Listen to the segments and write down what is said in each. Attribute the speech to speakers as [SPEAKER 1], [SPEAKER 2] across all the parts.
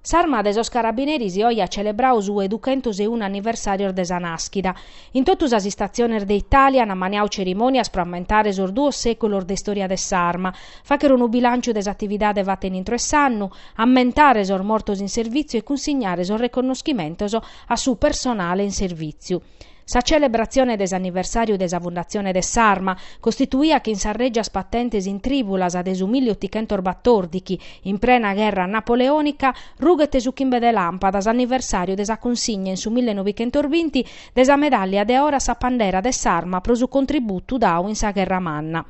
[SPEAKER 1] S'Arma de sos Carabineris oje at celebradu su 'e duchentos e unu anniversàrios de sa nàschida. In totu sas istatziones de Itàlia an ammaniadu cerimònias pro ammentare sos duos sèculos de istòria de s'Arma, fàghere unu bilànciu de s'atividade fata in intro 'e s'annu, ammentare sos mortos in servìtziu e cunsignare sos reconnoschimentos a su personale in servìtziu. Sa celebratzione de s'anniversàriu de sa fundatzione de s'Arma, costituia chin sas règias patentes in trìbulas de su milliotichentosbatòrdichi, in prena gherra napoleònica, rughet su chimbe de làmpadas, anniversàriu de sa cunsigna in su millenovichentosbinti de sa medàllia de oro a sa pandera de s'Arma pro su contributu dadu in sa Gherra Manna.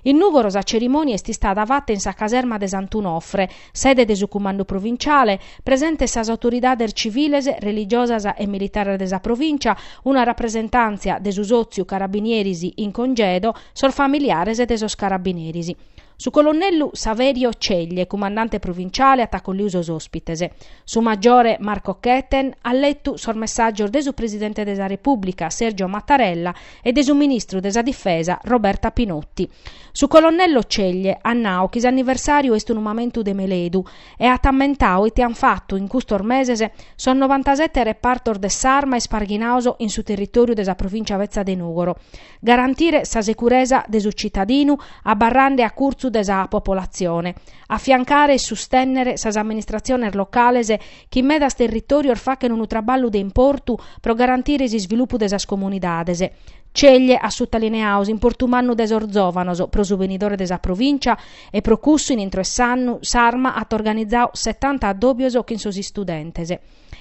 [SPEAKER 1] In Nùgoro sa cerimònia est istada fata in sa caserma de Sant'Unofre, sede de su Cumandu Provinciale, presentes sas autoridades civiles, religiosas e militares de sa provìncia, una rapresentàntzia de su sòtziu Carabinieris in congedo, sos familiares de sos carabineris. Su colonnellu Saverio Ceglie, cumandante provinciale, at acolliu sos òspites. Su maggiore Marco Chetten at letu sos messàgios de su presidente de sa Repùblica, Sergio Mattarella, e de su ministru de sa Difesa, Roberta Pinotti. Su colonnello Ceglie at nau chi s'anniversàriu est unu mamentu de meledu e at ammentau ite ant fatu in custos meses sos novantasete repartos de s'Arma isparghinaos in su territòriu de sa provìncia betza de Nùgoro, garantire sa securesa de su citadinu abarrande a curtzu de sa popolatzione, afiancare e sustènnere sas amministratziones locales chi in medas territòrios faghen unu traballu de importu pro garantire s'isvilupu de sas comunidades. Ceglie at sutalineadu s'importu mannu de sos zòvanos pro su benidore de sa provìncia e pro cussu in intro 'e s'annu s'Arma at organizadu setanta addòbios chin sos istudentes.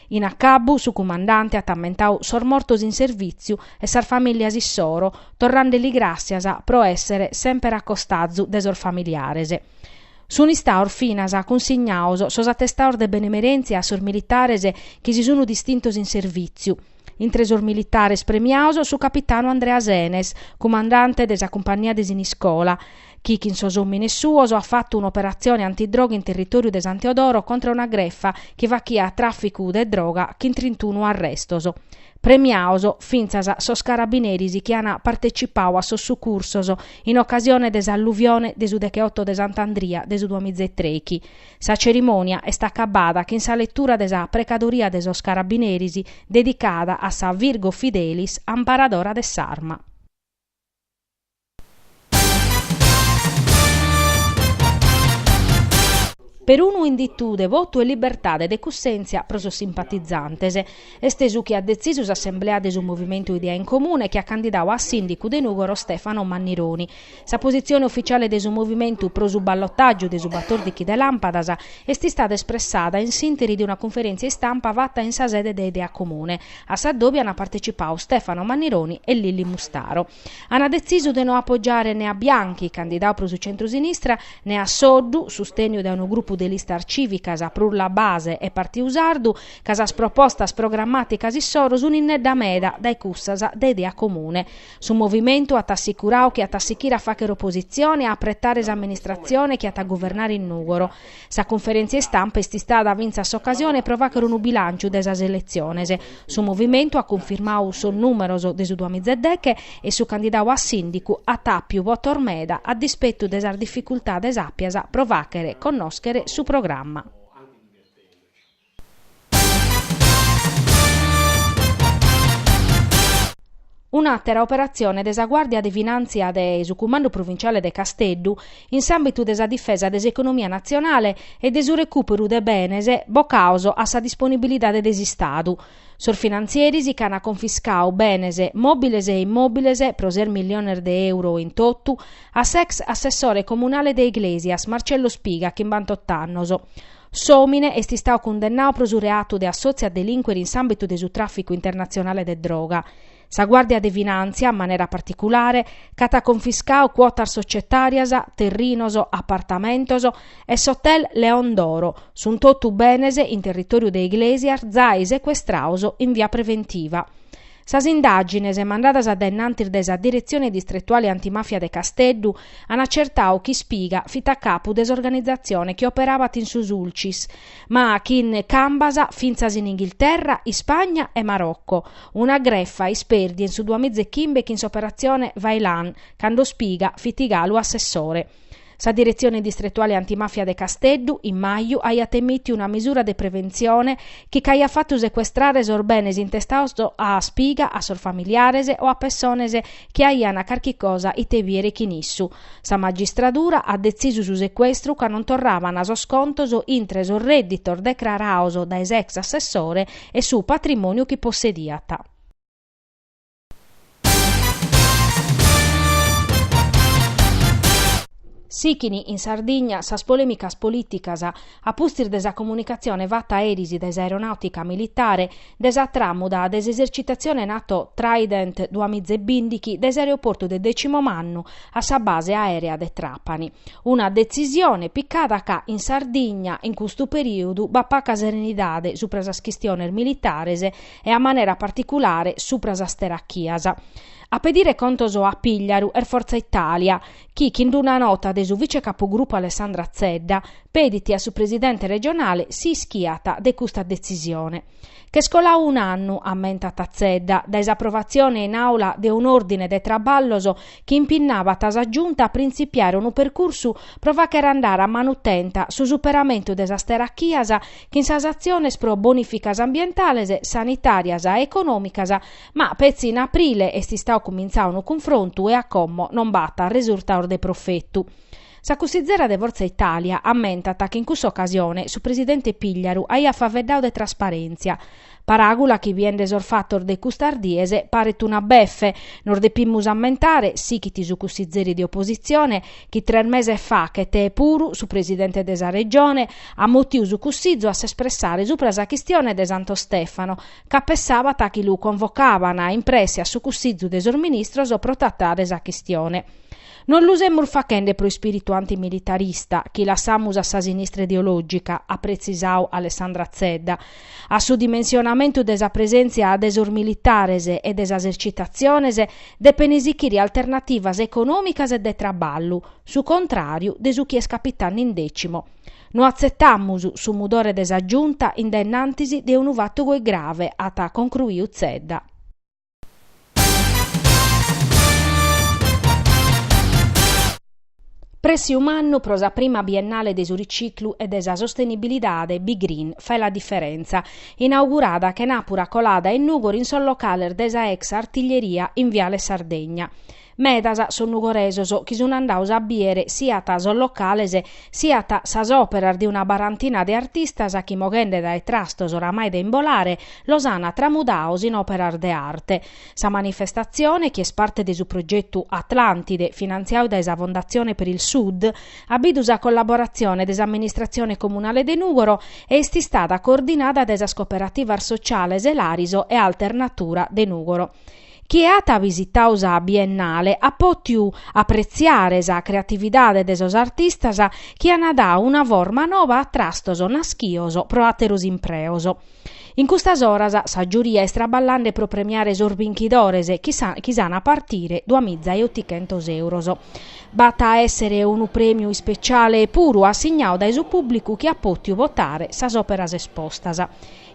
[SPEAKER 1] In acabu su cumandante at ammentadu sos mortos in servìtziu e sas famìllias issoro, torrande·li gràssias pro èssere semper a costazu de sos familiares. Sun istados finas cunsignados sos atestados de benemerèntzia a sos militares chi si sun distintos in servìtziu. Intre sos militares premiados su capitanu Andrea Senes, cumandante de sa cumpannia de Siniscola, chi chin sos òmines suos at fatu un'operatzione antidroga in territòriu de San Teodoro contra una grefa chi fachiat tràficu de droga chin trintunu arrestos. Premiados fintzas sos carabineris chi an partecipadu a sos sucursos in ocasione de s'alluvione de su decheoto de Sant'Andria de su duamizaetreichi. Sa cerimònia est acabada chin sa letura de sa precadoria de sos carabineris dedicada a sa Virgo Fidelis amparadora de s'arma. Perunu inditu de votu e libertade de cussèntzia pro sos simpatizantes. Est su chi at detzisu s'assemblea de su Movimentu Idea in Comune chi at candidadu a sìndicu de Nùgoro Stefano Mannironi. Sa positzione ufitziale de su Movimentu pro su ballotàgiu de su batòrdichi de làmpadas est istada espressada in s'ìnteri de una cunferèntzia istampa fata in sa sede de Idea Comune. A s'addòbiu ant partecipadu Stefano Mannironi e Lilli Mustaro. An detzisu de no apogiare ne a Bianchi, candidadu pro su centru-sinistra, ne a Soddu, sustènniu dae unu grupu de listas cìvicas prus La Base e Partiu Sardu, ca sas propostas programmàticas issoro sunt innedda meda dae cussas de Idea Comune. Su movimentu at assicuradu chi at a sichire a fàghere opositzione e a apretare s'amministratzione chi at a guvernare in Nùgoro. Sa cunferèntzia istampa est istada fintzas s'ocasione pro fàghere unu bilànciu de sas eletziones. Su movimentu at cunfirmadu sos nùmeros de su duamizaedeche e su candidadu a sìndicu at àpiu votos meda a dispetu de sas dificultades àpias pro fàghere connòschere su programma. Un'àtera operatzione de sa Guàrdia de Finàntzia de su Cumandu Provinciale de Casteddu in s'àmbitu de sa difesa de s'economia natzionale e de su recùperu de benes bocados a sa disponibilidade de s'Istadu. Sos finantzieris ch'ant confiscadu benes mòbiles e immòbiles pro ses milliones de euro in totu a s'ex assessore comunale de Iglesias Marcello Spiga, chimbantot'annos. S'òmine est istadu cundennadu pro su reatu de assòtziu a delìncuere in s'àmbitu de su tràficu internatzionale de droga. Sa Guàrdia de Finàntzia, a manera particulare, ch'at confiscadu cuotas societàrias, terrinos, apartamentos e s'hotel Leon d'Oro, sunt totu benes in territòriu de Iglesias zai secuestrados in via preventiva. Sas indàgines, mandadas a dae innantis de sa Diretzione Distretuale Antimafia de Casteddu, an acertadu chi Spiga fit a capu de s'organizatzione chi operabat in su Sulcis, ma chin cambas fintzas in Inghilterra, Ispagna e Marocco. Una grefa ispèrdia in su duamizechimbe chin s'operatzione Vailan, cando Spiga fit galu assessore. Sa Diretzione Distretuale Antimafia de Casteddu, in maju, aiat emìtiu una misura de preventzione chi ch'aiat fatu secuestrare sos benes intestados a Spiga, a sos familiares o a pessones chi aian carchi cosa ite bìere chin issu. Sa magistradura at detzisu su secuestru ca non torraban sos contos intre sos rèdditos decrarados dae s'ex assessore e su patrimòniu chi possediat. Sichini in Sardigna sas polèmicas polìticas a pustis de sa comunicatzione fata eris dae s'Aeronàutica Militare de sa tràmuda de s'esercitatzione Nato Trident duamiza e bìndighi dae s'aeroportu de Decimomannu a sa base aèrea de Tràpani. Una detzisione picada ca in Sardigna in custu perìodu b'at paca serenidade supra sas chistiones militares e a manera particulare supra sas terachias. A pedire contos a Pigliaru est Forza Italia, chi chin d'una nota de su vicecapugrupu Alessandra Zedda pedit a su presidente regionale si ischiat de custa detzisione. Ch'est coladu un'annu, ammentat Zedda, dae s'aprovatzione in aula de un'òrdine de traballos chi impinnabat sa Giunta a printzipiare unu percursu pro fàghere andare a manu tenta su superamentu de sas terachias chin sas atziones pro bonìficas ambientales, sanitàrias e econòmicas, ma petzi in aprile est istadu cumintzadu unu cunfrontu e a como non b'at resurtados de profetu. Sa cussizera de Forza Italia ammentat chi in cussa ocasione su presidente Pigliaru aiat faeddadu de trasparèntzia, Paràgula chi biende sos fatos de custas dies paret una befe, nos depimus ammentare, sighit su cussizeri de opositzione, chi tres meses faghet puru su presidente de sa Regione at mutiu su Cussizu a s'espressare supra sa chistione de Santo Stefano, ca pessabat chi lu convocaban in presse a su Cussizu de sos Ministros pro tratare sa chistione. Non lu semus faghende pro ispìritu antimilitarista, chi lassamus a sa sinistra ideològica, at pretzisadu Alessandra Zedda. A su dimensionamentu de sa presèntzia de sos militares e de sas esercitatziones depen sichire alternativas econòmicas e de traballu, su contràriu de su chi est capitende in Decimo. No atzetamus su mudore de sa Giunta in dae innantis de unu fatu goi grave, at concruidu Zedda. Prèssiu mannu pro sa prima biennale de su riciclu e de sa sostenibilidade Be Green, Fai la differenza, inaugurada chenàpura colada in Nùgoro in sos locales de sa ex Artiglieria in Viale Sardegna. Medas sos nugoresos chi sun andados a bìere siat sos locales siat sas òperas de una barantina de artistas chi moghende dae trastos oramai de imbolare los an tramudados in òperas de arte. Sa manifestatzione, chi est parte de su progetu Atlantide, finantziadu dae sa Fondazione per il Sud, at bidu sa collaboratzione de s'amministratzione comunale de Nùgoro e est istada coordinada dae sas cooperativas sociales Lariso e Alternatura de Nùgoro. Chie at visitadu sa Biennale at pòtiu apretziare sa creatividade de sos artistas chi an dadu una forma noba a trastos naschios pro àteros impreos. In custas oras sa giuria est traballende pro premiare sos binchidores chi s'an a partire duamiza e otichentos euros. B'at a èssere unu prèmiu ispeciale puru assignadu dae su pùblicu chi at pòtiu votare sas òperas espostas.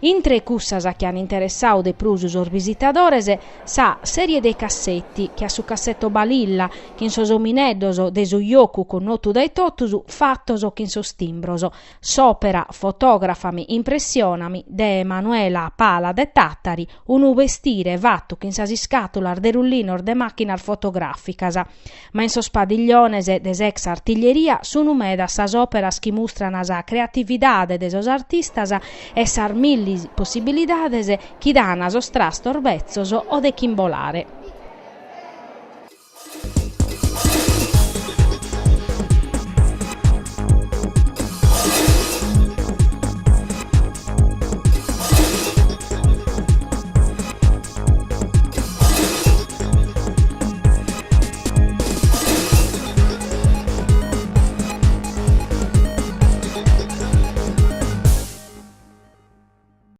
[SPEAKER 1] Intre cussas chi an interessadu de prus sos visitadores, sa sèrie dei cassetti, che a su cassetto Balilla, chin sos omineddos de su jocu connotu dae totus, fatos chin sos timbros, s'òpera Fotografami, impressionami de Emanuela Pala de Tàtari, unu bestire fatu chin sas iscàtulas de rullinos de màchinas fotogràficas. Ma in sos padigliones de s'ex artiglieria sunu medas sas òperas chi mustran sa creatividade de sos artistas e sas milli possibilidades chi dan sos trastos betzos o de ch'imbolare.